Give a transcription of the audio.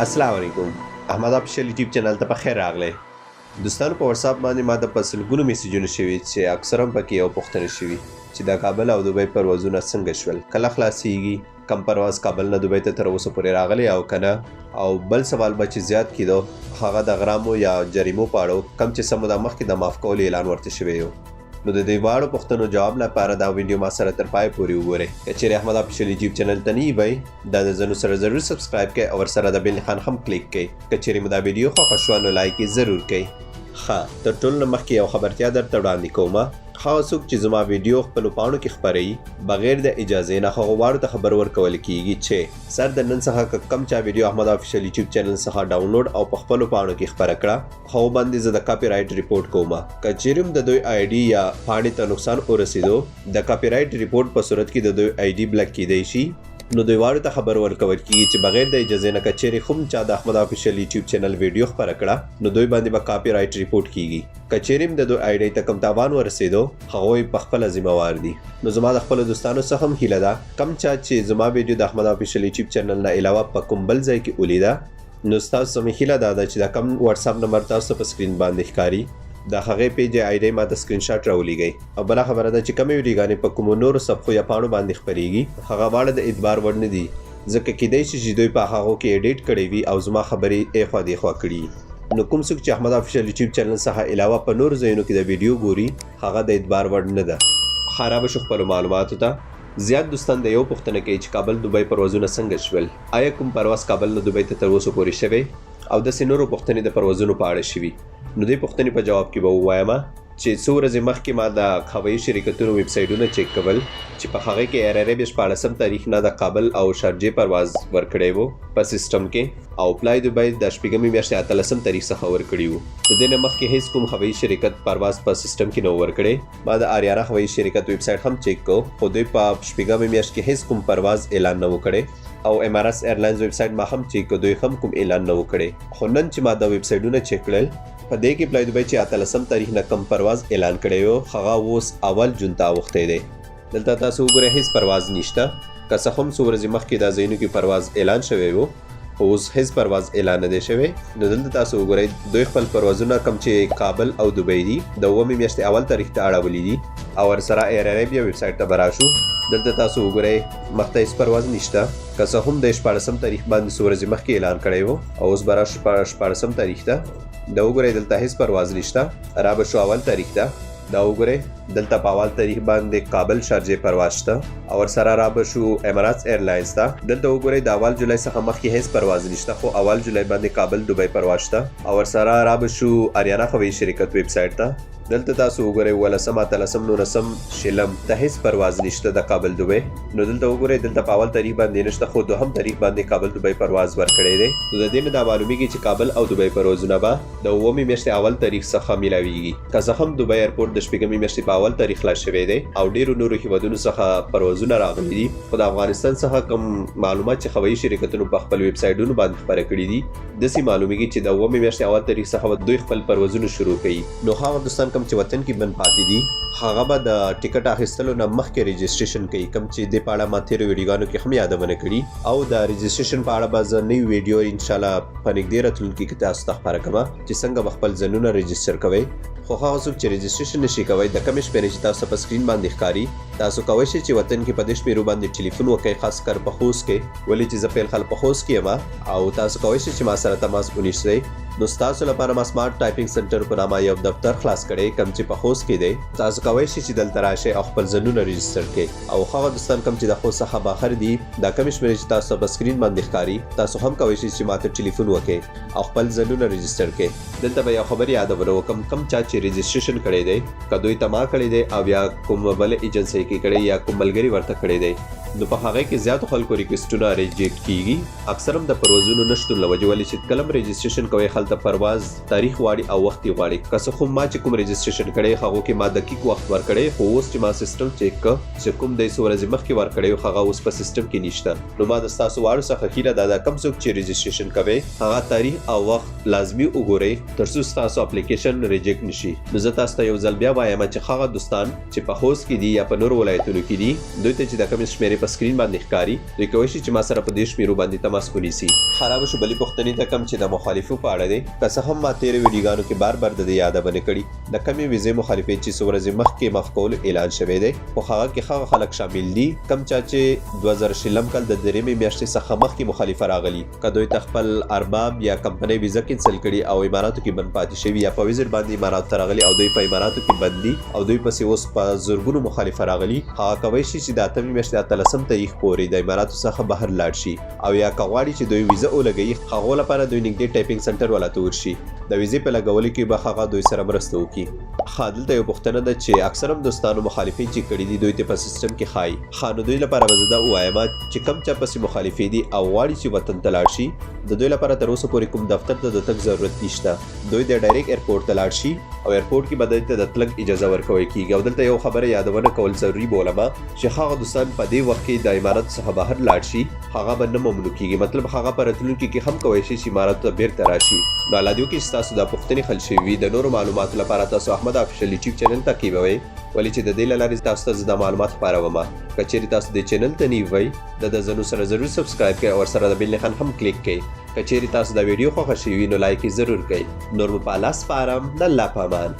السلام علیکم، احمد افیشل یوټیوب چینل ته په خیر راغلی. دوستانو، په واتساپ باندې ما د په سلګونو میسجونه شوي چې اکثرا پکې یو پوښتنه شوي چې د کابل او دوبۍ پروازونه څنګه شول، کله خلاصیږي، کم پرواز کابل نه دوبۍ ته تر اوسه پورې راغلی او کنه. او بل سوال به چې زیات کیدو، هغه د غرامو یا جریمو په اړه، کم چې څه موده مخکې د معاف کولو اعلان ورته شوی یو. نو د دې واړو پوښتنو جواب لپاره دا ویډیو ما سره تر پای پورې وګورئ. که چیرې احمد افیشل یوټیوب چینل ته نه یئ، دا د ځنو سره ضرور سبسکرایب کړئ او ورسره د بیل نښان هم کلیک کړئ. که چیرې مو دا ویډیو خوښه شوه نو لایک یې ضرور کړئ. ښه، تر ټولو نه مخکې یو خبرتیا درته وړاندې کوم. هغه څوک چې زما ویډیو خپلو پاڼو کې خپروي بغیر د اجازې نه، هغو واړو ته خبر ورکول کیږي چې سر د نن څخه که کم چا ویډیو احمد افیشل یوټیوب چینل څخه ډاونلوډ او په خپلو پاڼو کې خپره کړه، هغو باندې زه د کاپي رایټ رپورټ کوم. که چیرې هم د دوی آی ډي یا پاڼې ته نقصان ورسېدو، د کاپي رایټ رپورټ په صورت کې د دوی آی ډي بلاک کیدای شي. نو دوی واړو ته خبر ورکول کیږي چې بغیر د اجازې نه که چیرې هم چا د احمد افیشل یوټیوب چینل ویډیو خپره کړه، نو دوی باندې به کاپي رایټ رپورټ کیږي. که چیرې هم د دوی آی ډي ته کوم تاوان ورسېدو، هغوی په خپله ذمه وار دي. نو زما د خپلو دوستانو څخه هم هیله ده، کم چا چې زما ویډیو د احمد افیشل یوټیوب چینل نه علاوه په کوم بل ځای کې ولیده، نو ستاسو مې هیله دا ده چې دا کم واتساپ نمبر تاسو ته په سکرین باندې ښکاري، د هغې پیج آی ډي ماته سکرین شاټ راولیږئ. او بله خبره ده چې کومې ویډیوګانې په کومو نورو صفحو یا پاڼو باندې خپرېږي، هغه واړه د اعتبار وړ نه دي، ځکه کیدای شي چې دوی په هغو کې ایډیټ کړی وي او زما خبرې ایخوا دیخوا کړي. نو کوم څوک چې احمد افیشل یوټیوب چینل څخه علاوه په نورو ځایونو کې د ویډیو ګوري، هغه د اعتبار وړ نه ده. خراب شو خپلو معلوماتو ته. زیات دوستان د یو پوښتنه کوي چې کابل دوبۍ پروازونه څنګه شول، آیا کوم پرواز کابل نه دوبۍ ته تر اوسه پورې شوی، او داسې نورو پوښتنې د پروازونو په اړه شوي. نو دې پوښتنې په جواب کې به ووایم چې څو ورځې مخکې ما د هوایي شرکتونو ویبسایټونه چک کول چې په هغې کې ایر عربیا 16 تاریخ نه د کابل او شارجې پرواز ورکړی وو په سیستم کې، او فلای دوبۍ د شپږمې میاشتې 18 تاریخ څخه ورکړي وو. د دې نه مخکې هیڅ کوم هوایي شرکت پرواز په سیستم کې نه ورکړی. ما د آریانا هوایي شرکت ویب سایټ هم چک کو، خو دوی په شپږمې میاشت کې هیڅ کوم پرواز اعلان نه وکړي. او اماراتس ایرلاینز ویب سایټ ما هم چک کو، دوی هم کوم اعلان نه وکړي. خو نن چې ما دا ویب سایټونه چک کړل، په دې کې فلای دوبۍ چې 18 تاریخ نه کوم پرواز اعلان کړی وو، هغه اوس اول جون ته اوښتی دی. دلته تاسو وګورئ، هیڅ پرواز نشته. که څه هم څو ورځې مخکې دا ځایونو کې پرواز اعلان شوی وو، خو اوس هیڅ پرواز اعلان نه دی شوی. نو دلته تاسو وګورئ، دوی خپل پروازونه کوم چې کابل او دوبۍ دي، د اوومې میاشتې اول تاریخ ته اړولي دي. او ورسره ایر عربیا ویب سایټ ته به راشو. دلته تاسو وګورئ، مخته هیڅ پرواز نشته، که څه هم د 16 تاریخ باندې څو ورځې مخکې اعلان کړی وو. او اوس به راشو 16 تاریخ ته. دا وګورئ، دلته هیڅ پرواز نشته. را به شو اول تاریخ ته. دا وګورئ، دلته په اول تاریخ باندې کابل شارجې پرواز شته. او ورسره را به شو اماراتس ایرلاینز ته. دلته وګورئ، د اول جولای څخه مخکې هیڅ پرواز نشته، خو اول جولای باندې کابل دوبۍ پرواز شته. او ورسره را به شو اریانا هوایي شرکت ویب سایټ ته. دلته تاسو وګورئ، 17، 18، 19، 20 ته هیڅ پرواز نشته د کابل دوبۍ. نو دلته وګورئ، دلته په اول تاریخ باندې نشته، خو دوهم تاریخ باندې کابل دوبۍ پرواز ورکړی دی. نو د دې نه دا معلومیږي چې کابل او دوبۍ پروازونه به د اوومې میاشتې اول تاریخ څخه میلاویږي. که څه هم دوبۍ ایرپورټ د شپږمې میاشتې په اول تاریخ خلاص شوی دی او ډیرو نورو هیوادونو څخه پروازونه راغلي دي، خو د افغانستان څخه کوم معلومات چې هوایي شرکتونو په خپل ویب سایټونو باندې خپاره کړي دي، داسې معلومیږي چې د اوومې میاشتې اول تاریخ څخه به دوی خپل پروازونه شروع کوي. نو هغه دوستان کوم چې وطن کې بند پاتې دي، هغه به د ټیکټ اخیستلو نه مخکې رجسټریشن کوي، کوم چې دې په اړه ما تېرو ویډیوګانو کې هم یادونه کړي. او د رجسټریشن په اړه به زه نوې ویډیو انشاءالله په نږدې راتلونکي کې تاسو ته خپره کړم چې څنګه به خپل ځانونه رجسټر کوئ. خو هغه څوک چې رجسټریشن نشي کوی، د کمې شمېرې چې تاسو په سکرین باندې ښکاري، تاسو کوی شئ چې وطن کې په دې شمېرو باندې ټلیفون وکړئ، خاص کر په خوست کې، ولې چې زه په الحال په خوست کې یم او تاسو کوی شئ چې ما سره تماس ونیسئ. نو ستاسو لپاره ما سمارټ ټایپینګ سنټر په نامه یو دفتر خلاص کړی، کوم چې په خوست کې دی. تاسو کوی شئ چې دلته راشئ او خپل ځانونه رجسټر کړئ. او هغه دوستان کوم چې د خوست څخه بهر دي، دا کمې شمېرې چې تاسو په سکرین باندې ښکاري، تاسو هم کوی شئ چې ماته ټلیفون وکړئ او خپل ځانونه رجسټر کړئ. دلته به یو خبر یادونه وکم، کوم چا چې رجسټریشن کړی دی، که دوی ته ما کړی دی او یا کوم بل ایجنسۍ کې کړی یا کوم ملګري ورته کړی دی، نو په هغه کې زیاتو خلکو ریکویسټونه ریجیکټ کیږي، اکثر هم د پروازونو نشتون له وجې، ولې چې کله هم رجسټریشن کوئ، هلته پرواز تاریخ غواړي او وخت یې غواړي. که څه هم ما چې کوم رجسټریشن کړی، هغو کې ما دقیق وخت ورکړی، خو اوس چې ما سیستم چک کړ، چې کوم دی څو ورځې مخکې ورکړی، هغه اوس په سیستم کې نشته. نو ما د ستاسو واړو څخه هیله دا ده، کوم څوک چې رجسټریشن کوئ، هغه تاریخ او وخت لازمي وګورئ تر څو ستاسو اپلیکیشن ریجیکټ نشي. نو زه تاسو ته یو ځل بیا وایم چې هغه دوستان چې په خوست کې دي یا په نورو ولایتونو کې دي، دوی ته چې د کومې شمېرې په سکرین باندې ښکاري، دوی کوی شي چې ما سره په دې شمیرو باندې تماس ونیسي. ښه را به شو بلې پوښتنې ته کوم چې د مخالفو په اړه دی. که څه هم ما تیرو ویډیوګانو کې بار بار د دې یادونه کړي، د کمې ویزې مخالفې چې څو ورځې مخکې معاف کولو اعلان شوی دی، خو هغه کې هغه خلک شامل دي کوم چا چې 2020 کال د دریمې میاشتې څخه مخکې مخالفه راغلي. که دوی ته خپل ارباب یا کمپنۍ ویزه کینسل کړي او اماراتو کې بند پاتې شوي یا په ویزټ باندې اماراتو ته راغلي او دوی په اماراتو کې بند دي او دوی پسې اوس په زرګونو مخالفه راغلي، هغه کوی شي چې د اتمې میاشتې اتلسم تاریخ پورې د اماراتو څخه بهر لاړ شي او یا که غواړي چې دوی ویزه ولګوي، هغو لپاره دوی نږدې ټایپینګ سنټر والا ته ورشي، د ویزې په لګولو کې به هغه دوی سره مرسته وکړي. ښه دلته یو پوښتنه ده چې اکثرم دوستانو مخالفین چې کړي دي دوی ته په سیستم کې ښایي. ښه نو دوی لپاره به زه دا ووایم چې کوم چا پسې مخالفې دي او غواړي چې وطن ته لاړ شي، د دوی لپاره تر اوسه پورې کوم دفتر ته د تګ ضرورت نشته، دوی د ډایرک ایرپورټ ته لاړ شي او ایرپورټ کې به دوی ته د تلګ اجازه ورکول کیږي. او دلته یو خبره یادونه کول ضروري بولم چې هغه دوستان په دې وخت کې د اماراتو څخه بهر لاړ شي هغه به نه ممنوع کیږي، مطلب هغه په راتلونکي کې هم کوی شي چې اماراتو ته بیرته راشي. نو الله دې وکړي چې ستاسو دا پوښتنې حل شوي وي. د نورو معلوماتو لپاره تاسو احمد افیشل یوټیوب چینل تعقیبوئ، ولې چې د دې له لارې تاسو ته زه دا معلومات خپروم. که چیرې تاسو دې چینل ته نوي وئ د د زنو سره ضرور سبسکرایب کړئ او ورسره د بیل نښان هم کلیک کړئ. که چیرې تاسو دا ویډیو خوښه شوي وي نو لایک یې ضرور کړئ. نور مو په الله سپارم، د الله په امان.